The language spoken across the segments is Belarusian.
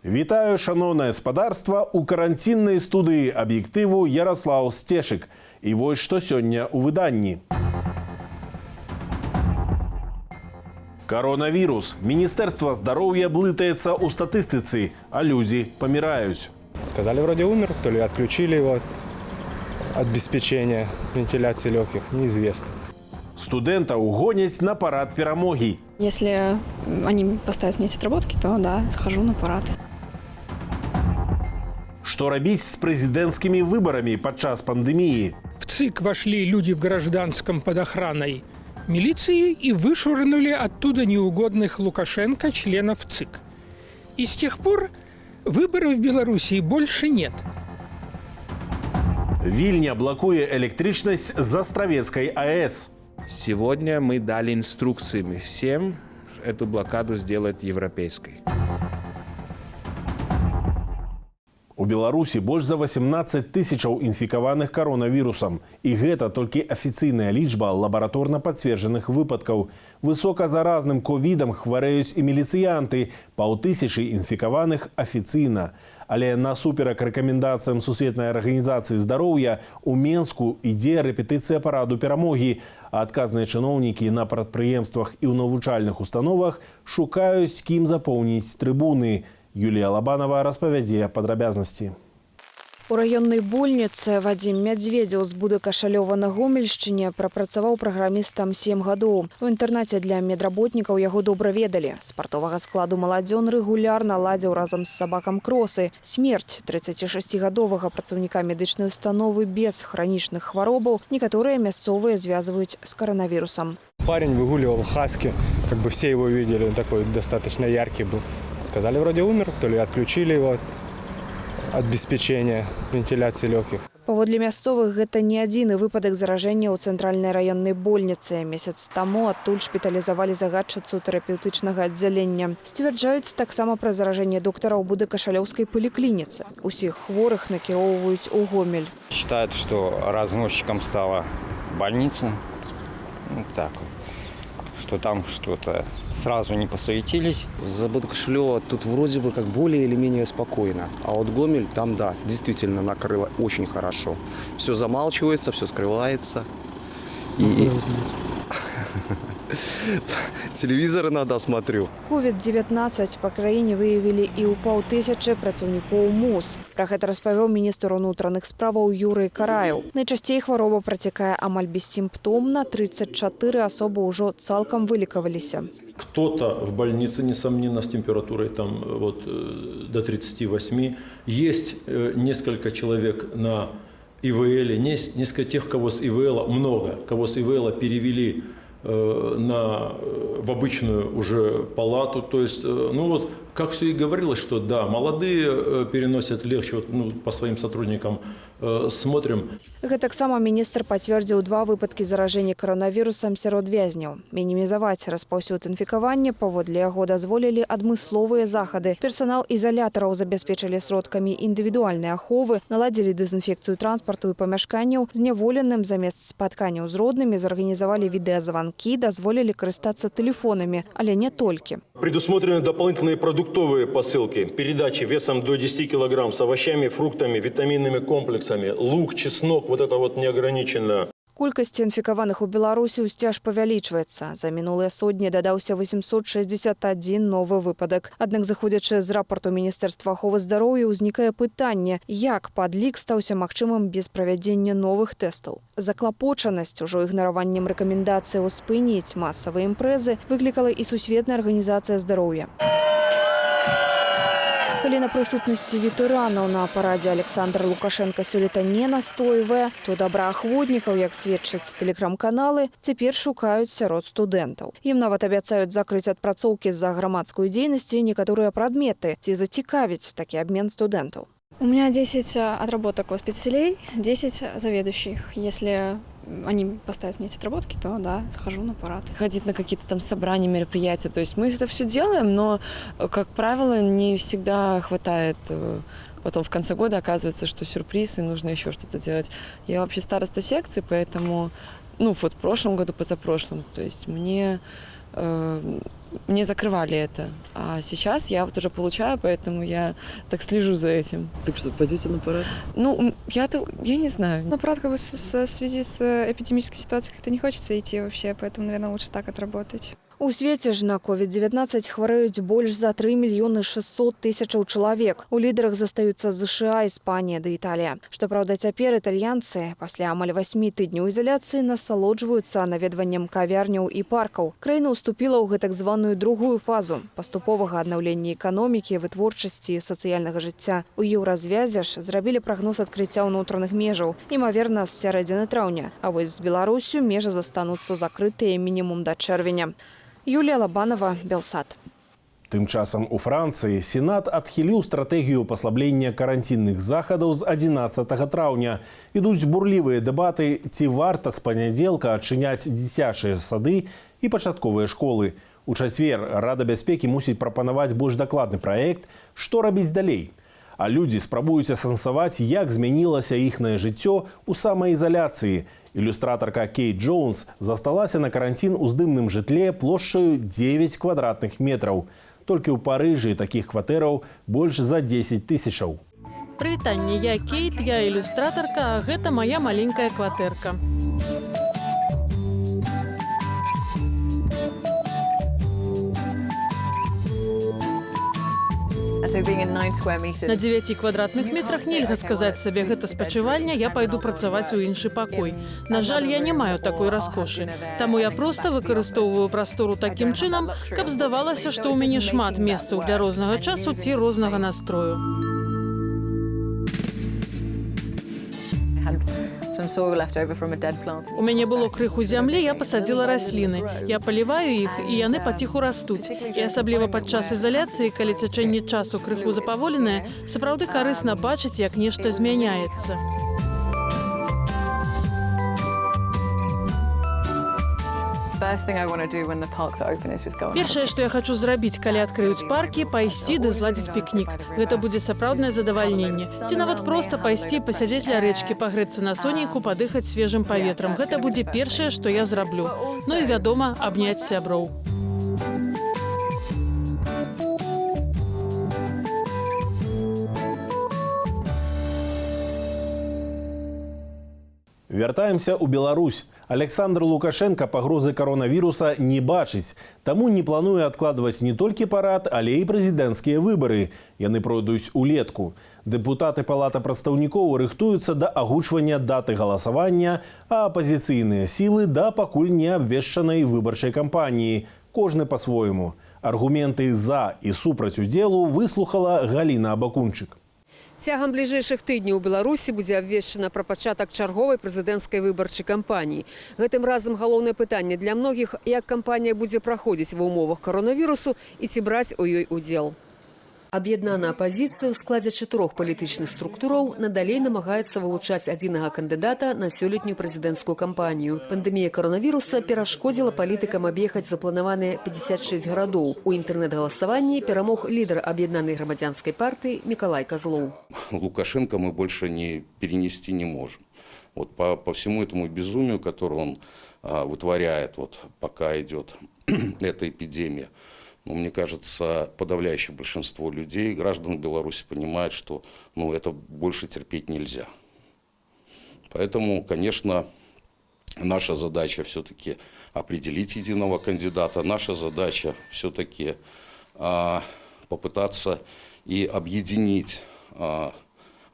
Вітаю, шаноўнае спадарства, у каранціннай студыі «Аб'ектыву» Яраслаў Сцешык. І вось што сёння ў выданні. Каронавірус. Міністэрства здароўя блытаецца ў статыстыцы, а людзі паміраюць. Сказали, вроде умер, то ли отключили его от обеспечения вентиляции легких, неизвестно. Студэнтаў гоняць на парад перамогі. Если они поставят мне эти отработки, то да, схожу на парад. Што рабіць з прэзідэнцкімі выбарамі падчас пандэміі? В ЦИК вошли люди в гражданском под охраной милиции и вышвырнули оттуда неугодных Лукашенко членов ЦИК. И с тех пор выборов в Белоруссии больше нет. Вільня блакуе электрычнасць з Астравецкай АЭС. Сегодня мы дали инструкции всем эту блокаду сделать европейской. У Беларусі больш за 18 тысячаў інфікаваных каронавірусам. І гэта толькі афіцыйная лічба лабараторна пацверджаных выпадкаў. Высоказаразным ковідам хварэюць і міліцыянты, паўтысячы інфікаваных афіцыйна. Але насуперак рэкамендацыям Сусветнай арганізацыі здароўя у Менску ідзе рэпетыцыя параду перамогі, а адказныя чыноўнікі на прадпрыемствах і ў навучальных установах шукаюць, кім запоўніць трыбуны. Юлія Лабанова распавядзе падрабязнасці. У раённай больніцы Вадзім Мядзведзеў з Буда-Кашалёва на Гомельшчыне прапрацаваў праграмістам 7 гадоў. У інтэрнаце для медработнікаў яго добра ведалі. З партовага складу маладзён рэгулярна ладзіў разам з сабакам кросы. Смерць 36-гадовага працаўніка медычнай установы без хранічных хваробаў некаторыя мясцовыя звязваюць з каранавірусам. Парень выгуливал хаски, как бы все его видели, он такой достаточно яркий был. Сказали, вроде умер, то ли отключили его от обеспечения вентиляции легких. Паводле мясцовых, гэта не адзіны выпадак заражэння ў цэнтральнай раённай больніцы. Месяц таму адтуль шпіталізавалі загадчыцу тэрапеўтычнага аддзялення. Сцвярджаюць таксама пра заражэнне доктара ў Буда-Кашалёўскай паліклініцы. Усіх хворых накіроўваюць у Гомель. Считают, что разносчиком стала больница. Ну, так вот. Что там что-то сразу не посуетились. За Буда-Кошелева тут вроде бы как более или менее спокойно. А вот Гомель там, да, действительно накрыло очень хорошо. Все замалчивается, все скрывается. И телевизор иногда смотрю. COVID-19 па краіне выявілі і ў паўтысячы працаўнікоў МУС. Пра гэта распавёў міністр унутраных справаў Юрый Караеў. Найчасцей хвароба працякае амаль бессімптомна, 34 асобы ўжо цалкам вылекаваліся. Кто-то в больнице, несомненно, с температурой там вот, до 38. Есть несколько человек на ИВЛ, есть несколько тех, кого с ИВЛ, много, кого с ИВЛ перевели в обычную уже палату. То есть, ну вот, как все и говорилось, что да, молодые переносят легче, вот, ну, по своим сотрудникам смотрим. Гэтаксама міністр пацвердзіў два выпадкі заражэння каронавірусам сярод вязняў. Мінімізаваць распаўсюд інфікавання, паводле яго, дазволілі адмысловыя захады. Персанал ізалятараў забяспечылі сродкамі індывідуальнай аховы, наладзілі дэзінфекцыю транспарту і памяшканняў, зняволеным замест спатканняў з роднымі зарганізавалі відэазванкі, дазволілі карыстацца тэлефонамі, але не толькі. Предусмотрены дополнительные продуктовые посылки, передачи весом до 10 килограмм с овощами, фруктами, витаминными комплексами, лук, чеснок, вот это вот неограниченно. Колькасць інфікаваных у Беларусі ўсцяж павялічваецца. За мінулыя сотні дадаўся 861 новы выпадак. Аднак, зыходзячы з рапарту Міністэрства аховы здароўя, узнікае пытанне, як падлік стаўся магчымым без правядзення новых тэстаў. Заклапочанасць ужо ігнараваннем рэкамендацыяў спыніць масавыя імпрэзы выклікала і Сусветная арганізацыя здароўя. Калі на прысутнасці ветэранаў на парадзе Александр Лукашенко сёлета не настойвае, то добраахвотнікаў, як сведчаць тэлеграм-каналы, цяпер шукаюць сярод студэнтаў. Ім нават абяцаюць закрыць адпрацоўкі за грамадскую дзейнасць і некаторыя прадметы, ці зацікавіць такі абмен студэнтаў. У меня 10 отработок воспитателей, 10 заведующих. Если они поставят мне эти отработки, то да, схожу на парад. Ходить на какие-то там собрания, мероприятия. То есть мы это все делаем, но, как правило, не всегда хватает. Потом в конце года оказывается, что сюрприз, и нужно еще что-то делать. Я вообще староста секции, поэтому, ну, вот в прошлом году, позапрошлом, то есть мне Мне закрывали это. А сейчас я вот уже получаю, поэтому я так слежу за этим. Так что, пойдете на парад? Ну, я-то, я не знаю. На парад как бы в связи с эпидемической ситуацией как-то не хочется идти вообще, поэтому, наверное, лучше так отработать. У свеце ж на COVID-19 хварэюць больш за 3 мільёны 600 тысячаў чалавек. У лідарах застаюцца ЗША, Іспанія ды Італія. Што праўда, цяпер італьянцы пасля амаль 8 тыдняў ізаляцыі насалоджваюцца наведваннем кавярняў і паркаў. Краіна ўступіла ў гэтак званую другую фазу паступовага аднаўлення эканомікі, вытворчасці і сацыяльнага жыцця. У Еўразвязе ж зрабілі прагноз адкрыцця ўнутраных межаў, імаверна, з сярэдзіны траўня. А вось з Беларуссю межы застануцца закрытыя мінімум да чэрвеня. Юлія Лабанова, Белсат. Тым часам у Францыі Сенат адхіліў стратэгію паслаблення каранцінных захадаў з 11 траўня. Ідуць бурлівыя дэбаты, ці варта з панядзелка адчыняць дзіцячыя сады і пачатковыя школы. У чацвер Рада бяспекі мусіць прапанаваць больш дакладны праект, што рабіць далей. А людзі спрабуюць асэнсаваць, як змянілася іхнае жыццё ў самаізаляцыі. Ілюстратарка Кейт Джоунс засталася на каранцін у здымным жытле плошчаю 9 квадратных метраў. Толькі ў Парыжы такіх кватэраў больш за 10 тысячаў. Прывітанне, я Кейт, я ілюстратарка, а гэта мая маленькая кватэрка. На 9 квадратных метрах нельга сказаць сабе: «Гэта спачывальня, я пайду працаваць у іншы пакой». На жаль, я не маю такой раскошы. Таму я проста выкарыстоўваю прастору такім чынам, каб здавалася, што ў мяне шмат месцаў для рознага часу ці рознага настрою. У мяне было крыху зямлі, я пасадзіла расліны. Я паліваю іх, і яны паціху растуць. І асабліва падчас ізаляцыі, калі цячэнне часу крыху запаволенае, сапраўды карысна бачыць, як нешта змяняецца. Першае, што я хачу зрабіць, калі адкрыюць паркі, пайсці ды зладзіць пікнік. Гэта будзе сапраўднае задавальненне. Ці нават проста пайсці пасядзець ля рэчкі, пагрэцца на сонейку, падыхаць свежым паветрам. Гэта будзе першае, што я зраблю. Ну і, вядома, абняць сяброў. Вяртаемся ў Беларусь. Александр Лукашенко пагрозы каронавіруса не бачыць, таму не плануе адкладваць не толькі парад, але і прэзідэнцкія выбары. Яны пройдуць улетку. Дэпутаты Палаты прадстаўнікоў рыхтуюцца да агучвання даты галасавання, а апазіцыйныя сілы да пакуль не абвешчанай выбарчай кампаніі. Кожны па-свойму. Аргументы за і супраць удзелу выслухала Галіна Абакунчык. Цягам бліжэйшых тыдняў у Беларусі будзе абвешчана пра пачатак чарговай прэзідэнцкай выбарчай кампаніі. Гэтым разам галоўнае пытанне для многіх: як кампанія будзе праходзіць ва ўмовах каронавірусу і ці браць у ёй удзел. Аб'яднаная апазіцыя ў складзе чатырох палітычных структураў надалей намагаецца вылучаць адзінага кандыдата на сёлетнюю прэзідэнцкую кампанію. Пандэмія каронавіруса перашкодзіла палітыкам аб'ехаць запланаваныя 56 гарадоў. У інтэрнэт-галасаванні перамог лідар аб'яднанай грамадзянскай партыі Мікалай Казлоў. Лукашенко мы больше не перенести не можем. Вот по всему этому безумию, которое он вытворяет, вот, пока идет эта эпидемия, ну, мне кажется, подавляющее большинство людей, граждан Беларуси, понимает, что, ну, это больше терпеть нельзя. Поэтому, конечно, наша задача все-таки определить единого кандидата, наша задача все-таки попытаться и объединить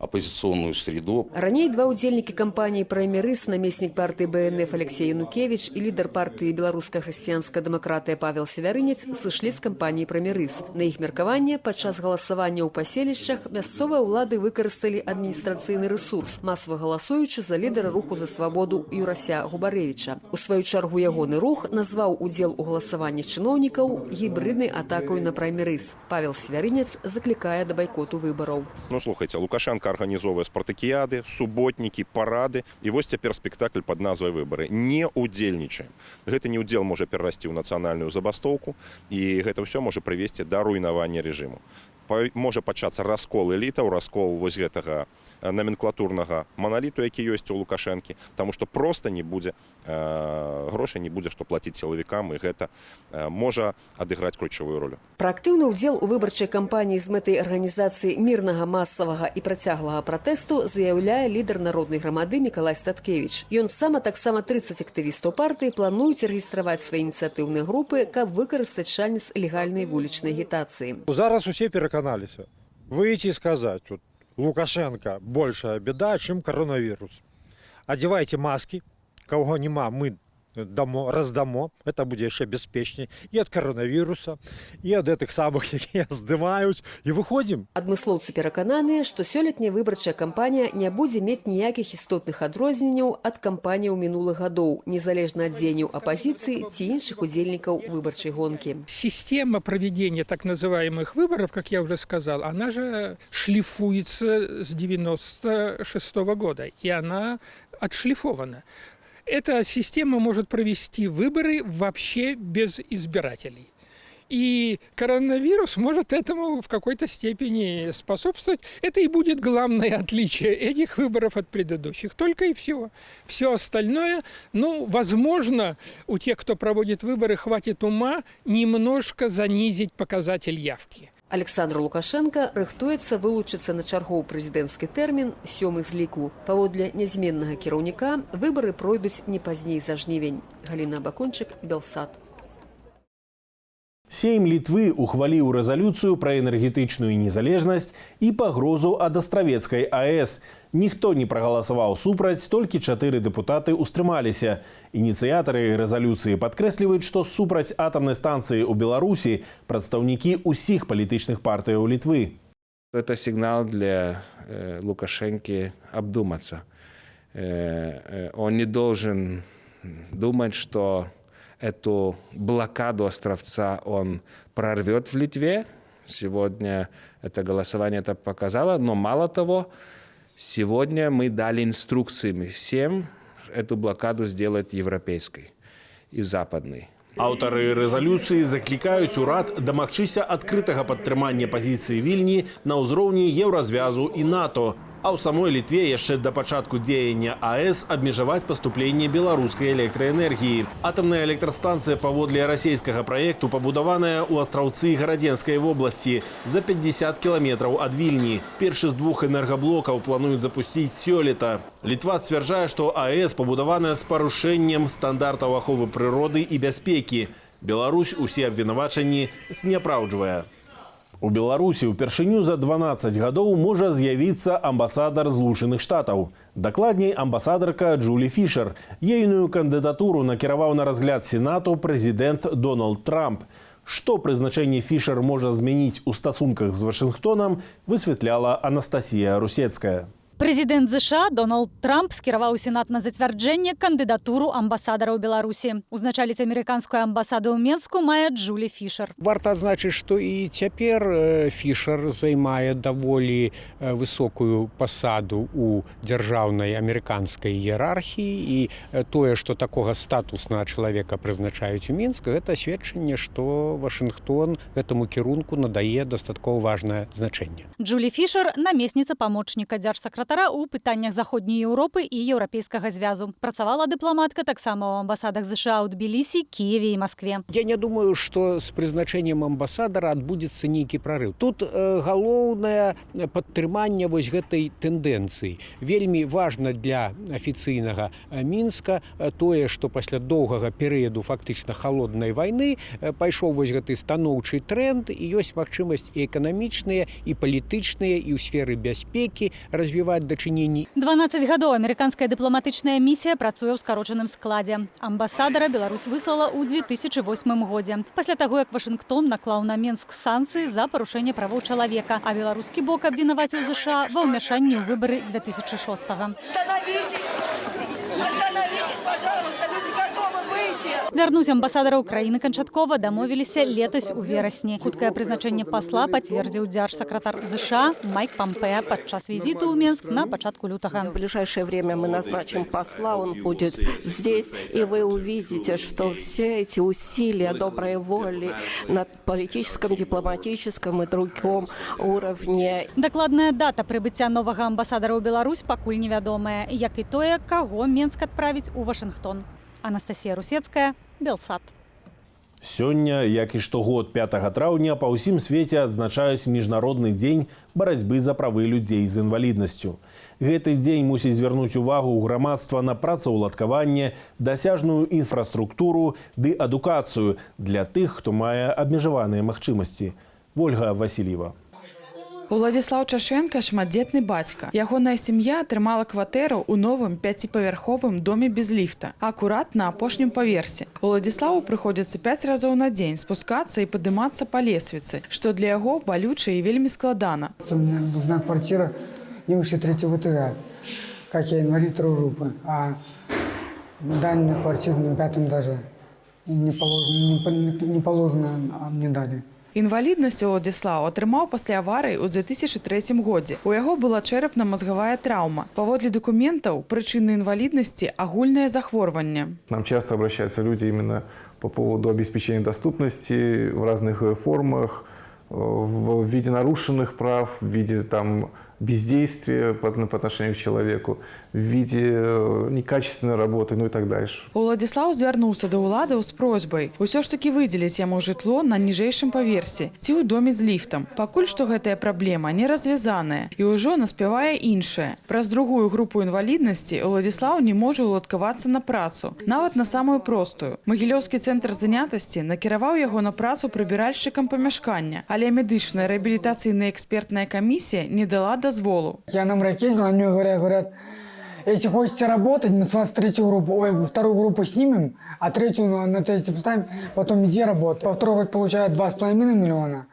оппозиционную среду. Раней два удзельнікі кампаніі праймерыз, намеснік партыі БНФ Алексей Янукевич і лідар партыі Беларуская хрысціянская дэмакратыя Павел Севярынец, сышлі з кампаніі праймерыз. На іх меркаванне, падчас галасавання ў паселішчах мясцовыя ўлады выкарысталі адміністрацыйны рэсурс, масава галасуючы за лідара руху за свабоду Юрася Губарэвіча. У сваю чаргу ягоны рух назваў удзел у галасаванні чыноўнікаў гібрыднай атакай на праймерыз. Павел Севярынец заклікае да байкоту выбараў. Ну, слухайте, Лукашенко арганізоўвае спартакіяды, суботнікі, парады. І вось цяпер спектакль пад назвай «Выбары». Не удзельнічаем. Гэты неудзел можа перарасці ў нацыянальную забастоўку, і гэта ўсё можа прывесці да руйнавання рэжыму. Можа пачацца раскол элітаў, раскол вось гэтага наменклатурнага маналіту, які ёсць у Лукашэнкі, таму што проста не будзе грошай, не будзе што плаціць сілавікам, і гэта можа адыграць ключавую ролю. Пра актыўны ўдзел у выбарчай кампаніі з мэтай арганізацыі мірнага, масавага і працяглага пратэсту заяўляе лідар Народнай грамады Мікалай Статкевіч. Ён сам, а таксама 30 актывістаў партыі плануюць рэгістраваць свае ініцыятыўныя групы, каб выкарыстаць шанец легальнай вулічнай агітацыі. Зараз усе пераканаліся. Выйти и сказать, вот, Лукашенко большая беда, чем коронавирус. Одевайте маски, кого нема, мы дамо, раздамо, это будзе яшчэ бяспечней і ад каронавіруса, і ад гэтых самых, якія здымаюць, і выходзім. Адмыслоўцы перакананыя, што сёлетняя выбарчая кампанія не будзе мець ніякіх істотных адрозненняў ад кампаніяў мінулых гадоў, незалежна ад дзеянняў апазіцыі ці іншых удзельнікаў выбарчай гонкі. Система проведения так называемых выборов, как я уже сказал, она же шлифуется с 96 года, и она отшлифована. Эта система может провести выборы вообще без избирателей. И коронавирус может этому в какой-то степени способствовать. Это и будет главное отличие этих выборов от предыдущих. Только и всего. Все остальное, ну, возможно, у тех, кто проводит выборы, хватит ума немножко занизить показатель явки. Аляксандр Лукашэнка рыхтуецца вылучыцца на чарговы прэзідэнцкі тэрмін, сёмы з ліку. Паводле нязменнага кіраўніка, выбары пройдуць не пазней за жнівень. Галіна Бакунчык, Белсат. Сейм Літвы ухваліў рэзалюцыю пра энергетычную незалежнасць і пагрозу ад Астравецкай АЭС. Ніхто не прагаласаваў супраць, толькі чатыры дэпутаты ўстрымаліся. Ініцыятары рэзалюцыі падкрэсліваюць, што супраць атамнай станцыі ў Беларусі прадстаўнікі ўсіх палітычных партыяў Літвы. Это сигнал для Лукашенки обдуматься. Он не должен думать, что эту блокаду Островца он прорвет в Литве. Сегодня это голосование это показало. Но мало того, сегодня мы дали инструкции всем эту блокаду сделать европейской и западной. Аўтары рэзалюцыі заклікаюць урад дамагчыся адкрытага падтрымання пазіцыі Вільні на ўзроўні Еўразвязу і НАТО. А ў самой Літве яшчэ да пачатку дзеяння АЭС абмежаваць паступленне беларускай электраэнергіі. Атамная электрастанцыя паводле расійскага праекту пабудаваная ў Астраўцы Гарадзенскай вобласці за 50 кіламетраў ад Вільні. Першы з двух энергаблокаў плануюць запусціць сёлета. Літва сцвярджае, што АЭС пабудаваная з парушэннем стандартаў аховы прыроды і бяспекі. Беларусь усе абвінавачанні зняпраўджвае. У Беларусі ўпершыню за 12 гадоў можа з'явіцца амбасадар Злучаных Штатаў. Дакладней, амбасадарка Джулі Фішер. Ейную кандыдатуру накіраваў на разгляд Сенату прэзідэнт Дональд Трамп. Што прызначэнне Фішер можа змяніць у стасунках з Вашынгтонам, высвятляла Анастасія Русецкая. Прэзідэнт ЗША Дональд Трамп скіраваў у Сенат на зацвярджэнне кандыдатуру амбасадара ў Беларусі. Узначаліць амерыканскую амбасаду ў Менску мае Джулі Фішер. Варта адзначыць, што і цяпер Фішер займае даволі высокую пасаду ў дзяржаўнай амерыканскай іерархіі, і тое, што такога статуснага чалавека прызначаюць у Мінск, гэта сведчанне, што Вашынгтон гэтаму кірунку надае дастаткова важнае значэнне. Джулі Фішер — намесніца памочніка дзяржсакратара ў пытаннях Заходняй Еўропы і Еўрапейскага звязу. Працавала дыпламатка таксама ў амбасадах ЗША ў Тбілісі, Кіеве і Маскве. Я не думаю, што з прызначэннем амбасадара адбудзецца нейкі прарыў. Тут галоўнае падтрыманне вось гэтай тэндэнцыі. Вельмі важна для афіцыйнага Мінска тое, што пасля доўгага перыяду фактычна халоднай вайны пайшоў вось гэты станоўчы тренд, і ёсць магчымасць і эканамічныя, і палітычныя, і ў сферы бяспекі развіваць дачыненні. 12 гадоў амерыканская дыпламатычная місія працуе ў скарочаным складзе. Амбасадара Беларусь выслала ў 2008 годзе. Пасля таго, як Вашынгтон наклаў на Менск санкцыі за парушэнне правоў чалавека, а беларускі бок абвінаваціў ЗША ва ўмяшанні ў выбары 2006-го. Остановитесь! Остановитесь, пожалуйста! Люди готовы выйти! Вярнуць амбасадара ў краіны канчаткова дамовіліся летась у верасні. Хуткае прызначэнне пасла пацвердзіў дзяржсакратар ЗША Майк Пампеа падчас візіту ў Менск на пачатку лютага. В ближайшее время мы назначим посла, он будет здесь, и вы увидите, что все эти усилия доброй воли на политическом, дипломатическом и другом уровне. Дакладная дата прыбыцця новага амбасадара ў Беларусь пакуль невядомая, як і тое, каго Менск адправіць у Вашынгтон. Анастасія Русецкая, Белсат. Сёння, як і штогод 5 траўня, па ўсім свеце адзначаюць Міжнародны дзень барацьбы за правы людзей з інваліднасцю. Гэты дзень мусіць звярнуць увагу ў грамадства на працаўладкаванне, дасяжную інфраструктуру ды адукацыю для тых, хто мае абмежаваныя магчымасці. Вольга Васільева. Уладзіслаў Чашенка шматдзетны бацька. Ягоная сям'я атрымала кватэру ў новым пяціпавярховым доме без ліфта, акурат на апошнім паверсе. Уладзіславу прыходзіцца 5 разоў на дзень спускацца і падымацца па лесвіцы, што для яго балюча і вельмі складана. Мне нужна квартира не выше третьего этажа, как я инвалид второй группы, а дали мне квартиру на пятом этаже. Не положено, а мне дали. Інваліднасць Уладзіслаў атрымаў пасля аварыі ў 2003 годзе. У яго была чэрапна-мазгавая траўма. Паводле дакументаў, прычына інваліднасці – агульнае захворванне. К нам часто обращаются люди именно по поводу обеспечения доступности в разных ее формах, в виде нарушенных прав, в виде там бездействия по отношению к человеку, в виде некачественной работы, ну и так дальше. Уладзіслаў звярнуўся да ўладаў з просьбай усё ж такі выдзеліць яму жытло на ніжэйшым паверсе ці ў доме з ліфтам. Пакуль што гэтая праблема не развязаная і ўжо наспявае іншая. Праз другую групу інваліднасці Уладзіслаў не можа ўладкавацца на працу, нават на самую простую. Магілёўскі цэнтр занятасці накіраваў яго на працу прыбіральшчыкам памяшкання, але медычная рэабілітацыйная экспертная камісія не дала дазволу. Я на МРЭК ездил, они говорят, если хочете работать, мы с вас третью группу, ой, вторую группу снимем, а третью на третью поставим, потом иди работай. По второй год получают 2,5 миллиона,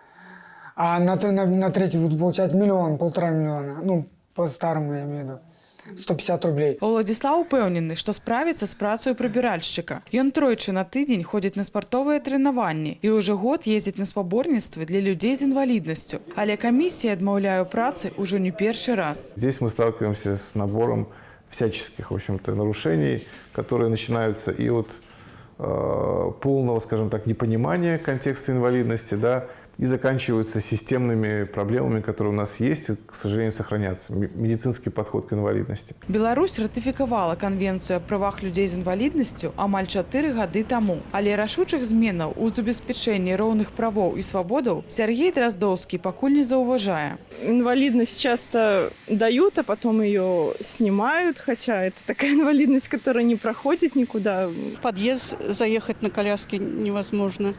а на третий будут получать миллион, 1,5 миллиона, ну, по-старому я имею в виду. 150 рублей. Уладзіслаў упэўнены, што справіцца з працай прыбіральшчыка. Ён тройчы на тыдзень ходзіць на спартовыя трэнаванні і ўжо год ездзіць на спаборніцтвы для людзей з інваліднасцю. Але камісія адмаўляе ў працы ўжо не першы раз. Здесь мы сталкиваемся с набором всяческих, в общем-то, нарушений, которые начинаются и от полного, скажем так, непонимания контекста инвалидности, да, и заканчиваются системными проблемами, которые у нас есть и, к сожалению, сохранятся. Медицинский подход к инвалидности. Беларусь ратыфікавала Канвенцыю аб правах людзей з інваліднасцю амаль 4 гады таму. Але рашучых зменаў у забеспячэнні роўных правоў і свабодаў Сяргей Драздоўскі пакуль не заўважае. Инвалидность часто дают, а потом ее снимают, хотя это такая инвалидность, которая не проходит никуда. В подъезд заехать на коляске невозможно.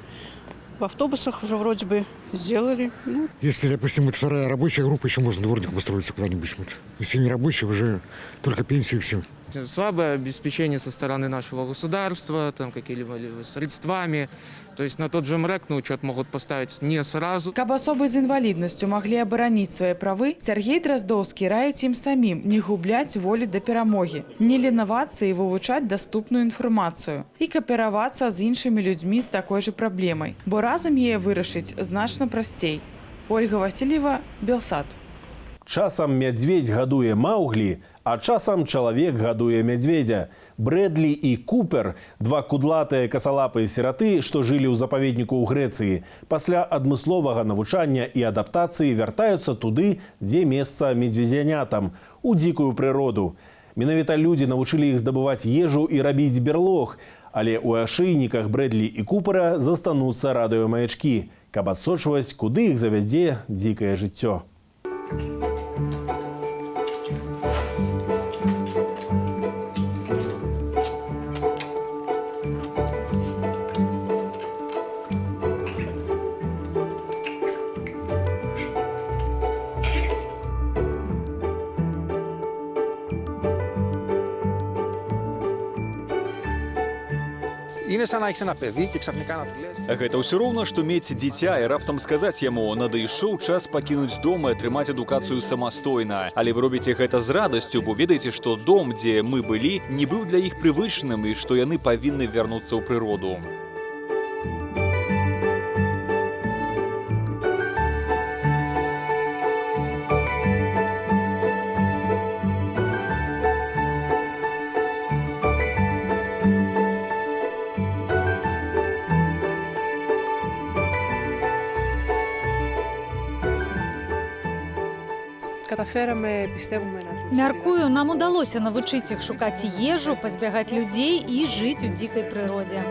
В автобусах уже вроде бы сделали. Ну. Если, допустим, вот вторая рабочая группа, еще можно дворником устроиться куда-нибудь. Вот. Если не рабочая, уже только пенсию и все. Слабое обеспечение со стороны нашего государства, там какими-либо средствами. То есть на тот же МРЭК на учет могут поставить не сразу. Каб асобы з інваліднасцю маглі абараніць свае правы, Сяргей Драздоўскі раіць ім самім не губляць волі да перамогі, не ленавацца і вывучаць даступную інфармацыю і кааперавацца з іншымі людзьмі з такой жа праблемай, бо разам яе вырашыць значна прасцей. Ольга Васільева, Белсат. Часам мядзведзь гадуе Маўглі, а часам чалавек гадуе мядзведзя. Брэдлі і Купер, два кудлатыя касалапыя сіраты, што жылі ў запаведніку ў Грэцыі, пасля адмысловага навучання і адаптацыі вяртаюцца туды, дзе месца медзведзянятам, у дзікую прыроду. Менавіта людзі навучылі іх здабываць ежу і рабіць берлог, але ў ашыйніках Брэдлі і Купера застануцца радыёмаячкі, каб адсочваць, куды іх завядзе дзікае жыццё. Είναι σαν να έχεις ένα παιδί και ξαφνικά να του λες. Гэта ўсё роўна, што мець дзіця і раптам сказаць яму: надышоў час пакінуць дом і атрымаць адукацыю самастойна. Але вы робіце гэта з радасцю, бо ведаеце, што дом, дзе мы былі, не быў для іх прывычным і што яны павінны вярнуцца ў прыроду. Καταφέραμε, πιστεύουμε, να τους Мяркую, нам удалося навучыць іх шукаць ежу, пазбягаць людзей і жыць у дзікай прыродзе.